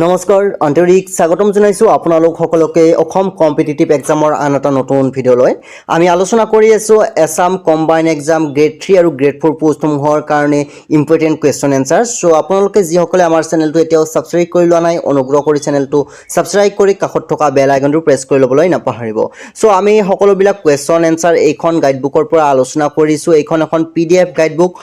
নমস্কাৰ, আন্তৰিক স্বাগতম জনাইছোঁ আপোনালোক সকলোকে অসম কম্পিটিটিভ এক্সামৰ আন এটা নতুন ভিডিঅ'লৈ। আমি আলোচনা কৰি আছোঁ এছাম কম্বাইন এক্সাম গ্ৰেড 3 আৰু গ্ৰেড 4 পষ্টসমূহৰ কাৰণে ইম্পৰ্টেণ্ট কুৱেশ্যন এনচাৰ। চ' আপোনালোকে যিসকলে আমাৰ চেনেলটো এতিয়াও ছাবস্ক্ৰাইব কৰি লোৱা নাই, অনুগ্ৰহ কৰি চেনেলটো ছাবস্ক্ৰাইব কৰি কাষত থকা বেল আইকনটো প্ৰেছ কৰি ল'বলৈ নাপাহৰিব। চ' আমি সকলোবিলাক কুৱেশ্যন এনচাৰ এইখন গাইডবুকৰ পৰা আলোচনা কৰিছোঁ। এইখন এখন PDF guidebook,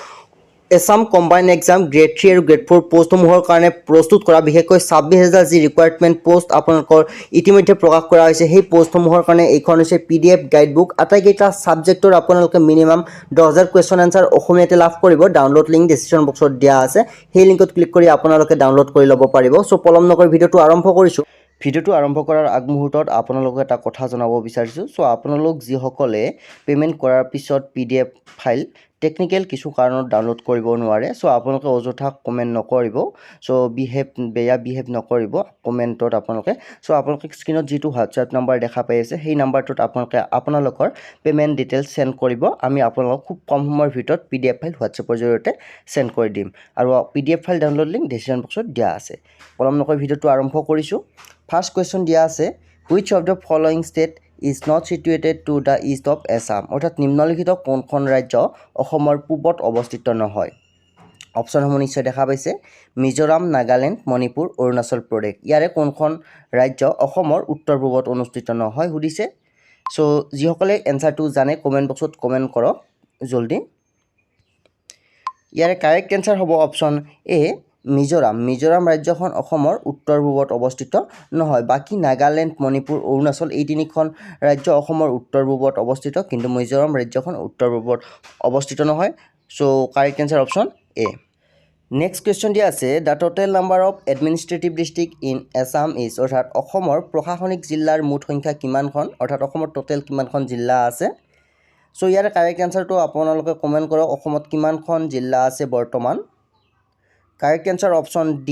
Assam combine exam grade 3 আৰু গ্ৰেড 4 পষ্টসমূহৰ কাৰণে প্ৰস্তুত কৰা। বিশেষকৈ 26,000 যি ৰিক্ৰুটমেণ্ট পষ্ট আপোনালোকৰ ইতিমধ্যে প্ৰকাশ কৰা হৈছে, সেই পষ্টসমূহৰ কাৰণে এইখন হৈছে পিডিএফ গাইডবুক। আটাইকেইটা ছাবজেক্টৰ আপোনালোকে মিনিমাম 10,000 কুৱেশ্যন এনচাৰ অসমীয়াতে লাভ কৰিব। ডাউনলোড লিংক ডিছক্ৰিপশ্যন বক্সত দিয়া আছে। সেই লিংকত ক্লিক কৰি আপোনালোকে ডাউনলোড কৰি ল'ব পাৰিব। চ' পলম নকৰি ভিডিঅ'টো আৰম্ভ কৰিছোঁ। ভিডিঅ'টো আৰম্ভ কৰাৰ আগমুহূৰ্তত আপোনালোকক এটা কথা জনাব বিচাৰিছোঁ। চ' আপোনালোক যিসকলে পে'মেণ্ট কৰাৰ পিছত পিডিএফ ফাইল টেকনিকেল কিছু কাৰণত ডাউনলোড কৰিব নোৱাৰে, চ' আপোনালোকে অযথা কমেণ্ট নকৰিব। চ' বিহেভ, বেয়া বিহেভ নকৰিব কমেণ্টত আপোনালোকে। চ' আপোনালোকে স্ক্ৰীণত যিটো হোৱাটছএপ নাম্বাৰ দেখা পাই আছে, সেই নাম্বাৰটোত আপোনালোকে আপোনালোকৰ পে'মেণ্ট ডিটেইলছ চেণ্ড কৰিব। আমি আপোনালোকক খুব কম সময়ৰ ভিতৰত পিডিএফ ফাইল হোৱাটছএপৰ জৰিয়তে চেণ্ড কৰি দিম আৰু PDF file download link description বক্সত দিয়া আছে। পলম নকৰি ভিডিঅ'টো আৰম্ভ কৰিছোঁ। ফাৰ্ষ্ট কুৱেশ্যন দিয়া আছে, "Which of the following state is not situated to the east of Assam?" অৰ্থাৎ নিম্নলিখিত কোনখন ৰাজ্য অসমৰ পূবত অৱস্থিত নহয়? অপশ্যনসমূহ নিশ্চয় দেখা পাইছে, মিজোৰাম, নাগালেণ্ড, মণিপুৰ, অৰুণাচল প্ৰদেশ। ইয়াৰে কোনখন ৰাজ্য অসমৰ উত্তৰ পূবত অনুষ্ঠিত নহয় সুধিছে। চ' যিসকলে এনচাৰটো জানে, কমেণ্ট বক্সত কমেণ্ট কৰক জল্দি। ইয়াৰে কাৰেক্ট এনচাৰ হ'ব অপশ্যন এ, মিজোৰাম। মিজোৰাম ৰাজ্যখন অসমৰ উত্তৰ পূবত অৱস্থিত নহয়। বাকী নাগালেণ্ড, মণিপুৰ, অৰুণাচল এই তিনিখন ৰাজ্য অসমৰ উত্তৰ পূবত অৱস্থিত, কিন্তু মিজোৰাম ৰাজ্যখন উত্তৰ পূবত অৱস্থিত নহয়। So correct answer option A. Next question দিয়া আছে, "The total number of administrative district in Assam is", অৰ্থাৎ অসমৰ প্ৰশাসনিক জিলাৰ মুঠ সংখ্যা কিমানখন? অৰ্থাৎ অসমত টোটেল কিমানখন জিলা আছে? চ' ইয়াৰ কাৰেক্ট এনচাৰটো আপোনালোকে কমেণ্ট কৰক, অসমত কিমানখন জিলা আছে বৰ্তমান? Correct answer option D,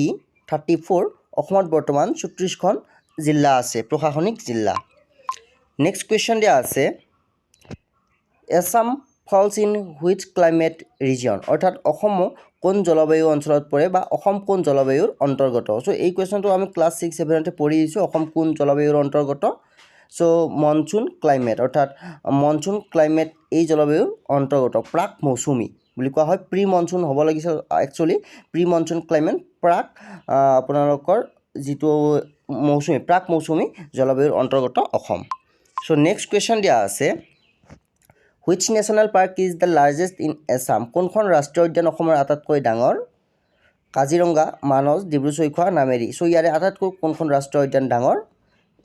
34। অসমত বৰ্তমান 34খন জিলা আছে, প্ৰশাসনিক জিলা। নেক্সট কুৱেশ্যন দিয়া আছে, "Assam falls in which climate region?" অৰ্থাৎ অসম কোন জলবায়ু অঞ্চলত পৰে বা অসম কোন জলবায়ুৰ অন্তৰ্গত? চ' এই কুৱেশ্যনটো আমি ক্লাছ ছিক্স ছেভেনতে পঢ়ি আহিছোঁ, অসম কোন জলবায়ুৰ অন্তৰ্গত। চ' মনচুন ক্লাইমেট, অৰ্থাৎ মনচুন ক্লাইমেট এই জলবায়ুৰ অন্তৰ্গত। প্ৰাক মৌচুমী বুলি কোৱা হয়। প্ৰি মনচুন হ'ব লাগিছিল একচুৱেলি। প্ৰি মনচুন ক্লাইমেট, প্ৰাক আপোনালোকৰ যিটো মৌচুমী, প্ৰাক মৌচুমী জলবায়ুৰ অন্তৰ্গত অসম। চ' নেক্সট কুৱেশ্যন দিয়া আছে, "Which national park is the largest in Assam?" কোনখন ৰাষ্ট্ৰীয় উদ্যান অসমৰ আটাইতকৈ ডাঙৰ? কাজিৰঙা, মানস, ডিব্ৰু চৈখোৱা, নামেৰি। চ' ইয়াৰে আটাইতকৈ কোনখন ৰাষ্ট্ৰীয় উদ্যান ডাঙৰ?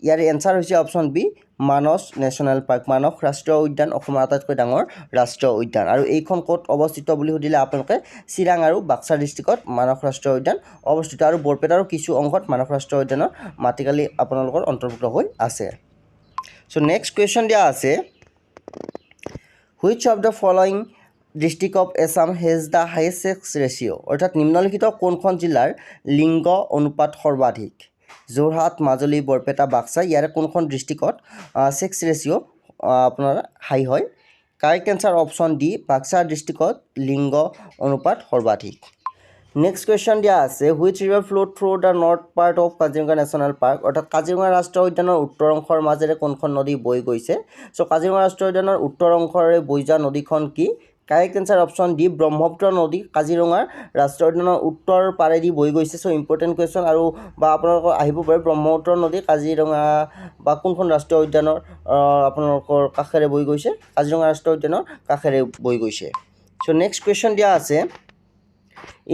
ইয়াৰে এনচাৰ হৈছে অপশ্যন বি, মানস নেশ্যনেল পাৰ্ক। মানস ৰাষ্ট্ৰীয় উদ্যান অসমৰ আটাইতকৈ ডাঙৰ ৰাষ্ট্ৰীয় উদ্যান আৰু এইখন ক'ত অৱস্থিত বুলি সুধিলে আপোনালোকে চিৰাং আৰু বাক্সা ডিষ্ট্ৰিক্টত মানস ৰাষ্ট্ৰীয় উদ্যান অৱস্থিত আৰু বৰপেটাৰো কিছু অংশত মানস ৰাষ্ট্ৰীয় উদ্যানৰ মাটিকালি আপোনালোকৰ অন্তৰ্ভুক্ত হৈ আছে। চ' নেক্সট কুৱেশ্যন দিয়া আছে, "Which of the following district of Assam has the highest sex ratio?" অৰ্থাৎ নিম্নলিখিত কোনখন জিলাৰ লিংগ অনুপাত সৰ্বাধিক? যোৰহাট, মাজুলী, বৰপেটা, বাক্সা। ইয়াৰে কোনখন ডিষ্ট্ৰিক্টত ছেক্স ৰেচিঅ' আপোনাৰ হাই হয়? Correct answer option D, Baksa ডিষ্ট্ৰিক্টত লিংগ অনুপাত সৰ্বাধিক। নেক্সট কুৱেশ্যন দিয়া আছে, "Which river flow through the north part of Kaziranga National Park?" অৰ্থাৎ কাজিৰঙা ৰাষ্ট্ৰীয় উদ্যানৰ উত্তৰ অংশৰ মাজেৰে কোনখন নদী বৈ গৈছে? চ' কাজিৰঙা ৰাষ্ট্ৰীয় উদ্যানৰ উত্তৰ অংশৰে বৈ যোৱা নদীখন কি? Correct answer option D, Brahmaputra নদী কাজিৰঙাৰ ৰাষ্ট্ৰীয় উদ্যানৰ উত্তৰ পাৰেদি বৈ গৈছে। চ' ইম্পৰ্টেণ্ট কুৱেশ্যন আৰু বা আপোনালোকৰ আহিব পাৰে, ব্ৰহ্মপুত্ৰ নদী কাজিৰঙা বা কোনখন ৰাষ্ট্ৰীয় উদ্যানৰ আপোনালোকৰ কাষেৰে বৈ গৈছে? কাজিৰঙা ৰাষ্ট্ৰীয় উদ্যানৰ কাষেৰে বৈ গৈছে। চ' নেক্সট কুৱেশ্যন দিয়া আছে,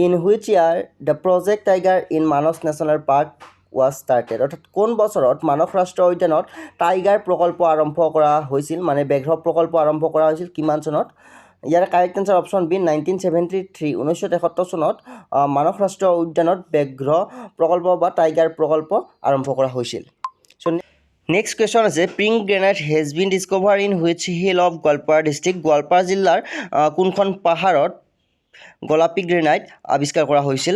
"In which year the Project Tiger in Manas National Park was started?" অৰ্থাৎ কোন বছৰত মানস ৰাষ্ট্ৰীয় উদ্যানত টাইগাৰ প্ৰকল্প আৰম্ভ কৰা হৈছিল, মানে ব্যাঘ্ৰ প্ৰকল্প আৰম্ভ কৰা হৈছিল কিমান চনত? ইয়াৰ correct answer option B, 1973। 1973 চনত মানস ৰাষ্ট্ৰীয় উদ্যানত ব্যাঘ্ৰ প্ৰকল্প বা টাইগাৰ প্ৰকল্প আৰম্ভ কৰা হৈছিল। চ' নেক্সট কুৱেশ্যন আছে, "Pink granite has been discover in which hill of Goalpara district?" Goalpara জিলাৰ কোনখন পাহাৰত গোলাপী গ্ৰেনাইট আৱিষ্কাৰ কৰা হৈছিল?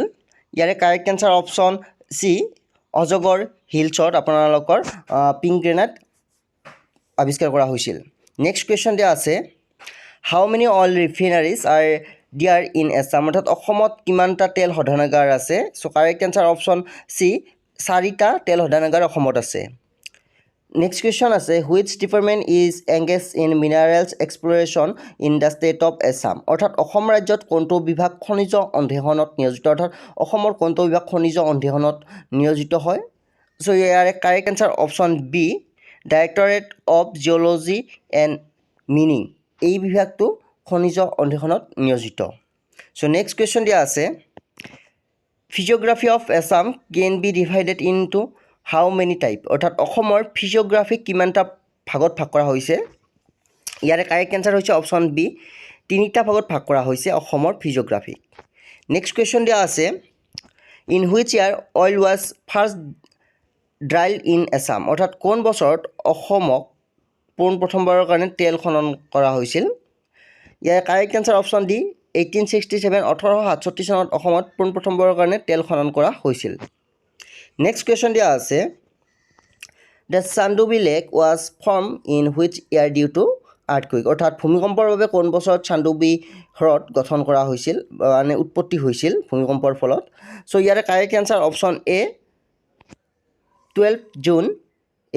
ইয়াৰে কাৰেক্ট এনচাৰ অপশ্যন চি, অজগৰ হিলছত আপোনালোকৰ পিংক গ্ৰেনাইট আৱিষ্কাৰ কৰা হৈছিল। নেক্সট কুৱেশ্যন দিয়া আছে, "How many oil refineries are there in Assam?" অৰ্থাৎ অসমত কিমানটা তেল শোধনাগাৰ আছে? So correct answer option C, চাৰিটা তেল শোধনাগাৰ অসমত আছে। নেক্সট কুৱেশ্যন আছে, which department is engaged in minerals exploration in the state of Assam? অৰ্থাৎ অসম ৰাজ্যত কোনটো বিভাগ খনিজ অন্বেষণত নিয়োজিত? অৰ্থাৎ অসমৰ কোনটো বিভাগ খনিজ অন্বেষণত নিয়োজিত হয়? চ' ইয়াৰে correct answer option B, Directorate of Geology and Mining। এই বিভাগটো খনিজ অন্বেষণত নিয়োজিত। চ' নেক্সট কুৱেশ্যন দিয়া আছে, physiography of Assam can be divided into how many type? অৰ্থাৎ অসমৰ ফিজিঅ'গ্ৰাফিক কিমানটা ভাগত ভাগ কৰা হৈছে? ইয়াৰে কাৰেক্ট এনচাৰ হৈছে অপশ্যন বি, তিনিটা ভাগত ভাগ কৰা হৈছে অসমৰ ফিজিঅ'গ্ৰাফিক। নেক্সট কুৱেশ্যন দিয়া আছে, in which year oil was first drilled in Assam? অৰ্থাৎ কোন বছৰত অসমক পোনপ্ৰথমবাৰৰ কাৰণে তেল খনন কৰা হৈছিল? ইয়াৰ correct answer option D, 1867। 1867 চনত অসমত পোনপ্ৰথমবাৰৰ কাৰণে তেল খনন কৰা হৈছিল। নেক্সট কুৱেশ্যন দিয়া আছে, the Chandubi Lake was formed in which year due to earthquake? অৰ্থাৎ ভূমিকম্পৰ বাবে কোন বছৰত চান্দুবি হ্ৰদ গঠন কৰা হৈছিল, মানে উৎপত্তি হৈছিল ভূমিকম্পৰ ফলত? চ' ইয়াৰে correct answer option A, 12 June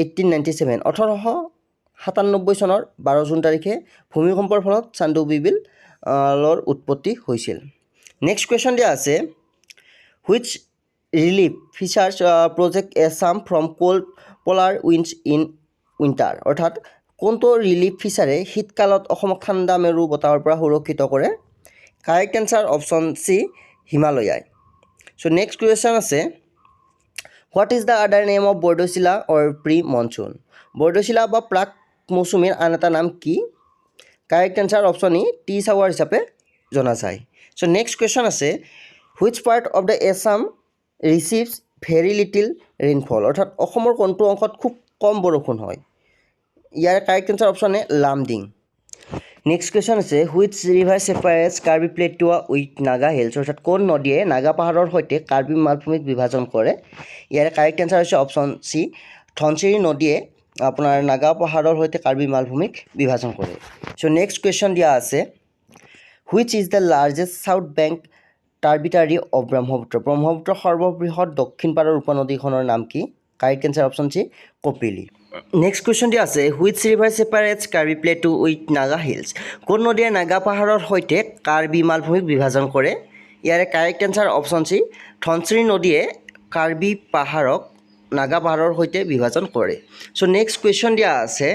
1897। 1897 চনৰ 12 জুন তাৰিখে ভূমিকম্পৰ ফলত চান্দুবি বিলৰ উৎপত্তি হৈছিল। নেক্সট কুৱেশ্যন দিয়া আছে, which relief features protect Assam from cold polar winds in winter? অৰ্থাৎ কোনটো ৰিলিফ ফিচাৰে শীতকালত অসমক ঠাণ্ডা মেৰু বতাহৰ পৰা সুৰক্ষিত কৰে? কাৰেক্ট এনচাৰ অপশ্যন চি, হিমালয়াই। চ' নেক্সট কুৱেশ্যন আছে, what is the other name of Bordoisila or pre monsoon? বৰদৈচিলা বা প্ৰাক মৌচুমীৰ আন এটা নাম কি? Correct answer option E, tea shower হিচাপে জনা যায়। চ' নেক্সট কুৱেশ্যন আছে, which part of the Assam receives very little rainfall? অৰ্থাৎ অসমৰ কোনটো অংশত খুব কম বৰষুণ হয়? ইয়াৰ correct answer option A, Lumding. Next question আছে, which river separates Karbi Plateau with Naga Hills? অৰ্থাৎ কোন নদীয়ে নাগা পাহাৰৰ সৈতে কাৰ্বি মালভূমিক বিভাজন কৰে? ইয়াৰ কাৰেক্ট এনচাৰ হৈছে অপশ্যন চি, ধনশিৰি নদীয়ে আপোনাৰ নাগা পাহাৰৰ সৈতে কাৰ্বি মালভূমিক বিভাজন কৰে। চ' নেক্সট কুৱেশ্যন দিয়া আছে, which is the largest south bank tributary of Brahmaputra? ব্ৰহ্মপুত্ৰৰ সৰ্ববৃহৎ দক্ষিণ পাৰৰ উপনদীখনৰ নাম কি? Correct answer option C, Kopili. Next question দিয়া আছে, which river separates Karbi Plateau with Naga Hills? কোন নদীয়ে নাগা পাহাৰৰ সৈতে কাৰ্বি মালভূমিক বিভাজন কৰে? ইয়াৰে correct answer option C, Dhansiri নদীয়ে কাৰ্বি পাহাৰক নাগা পাহাৰৰ সৈতে বিভাজন কৰে। চ' নেক্সট কুৱেশ্যন দিয়া আছে,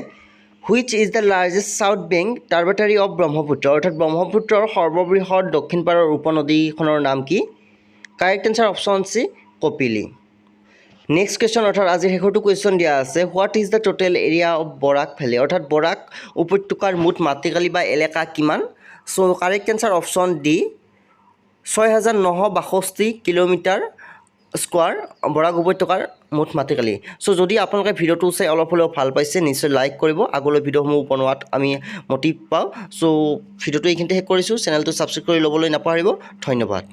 which is the largest south bank tributary of Brahmaputra? অৰ্থাৎ ব্ৰহ্মপুত্ৰৰ সৰ্ববৃহৎ দক্ষিণ পাৰৰ উপনদীখনৰ নাম কি? Correct answer option C, Kopili. Next question, অৰ্থাৎ আজিৰ শেষৰটো কুৱেশ্যন দিয়া আছে, what is the total area of Barak Valley? অৰ্থাৎ বৰাক উপত্যকাৰ মুঠ মাটিকালি বা এলেকা কিমান? So' correct answer option D, 6962 kilometre square বৰাক উপত্যকাৰ মুঠ মাটিকালি। চ' যদি আপোনালোকে ভিডিঅ'টো চাই অলপ হ'লেও ভাল পাইছে, নিশ্চয় লাইক কৰিব। আগলৈ ভিডিঅ'সমূহ বনোৱাত আমি মটিভ পাওঁ। চ' ভিডিঅ'টো এইখিনিতে শেষ কৰিছোঁ। চেনেলটো ছাবস্ক্ৰাইব কৰি ল'বলৈ নাপাহৰিব। ধন্যবাদ।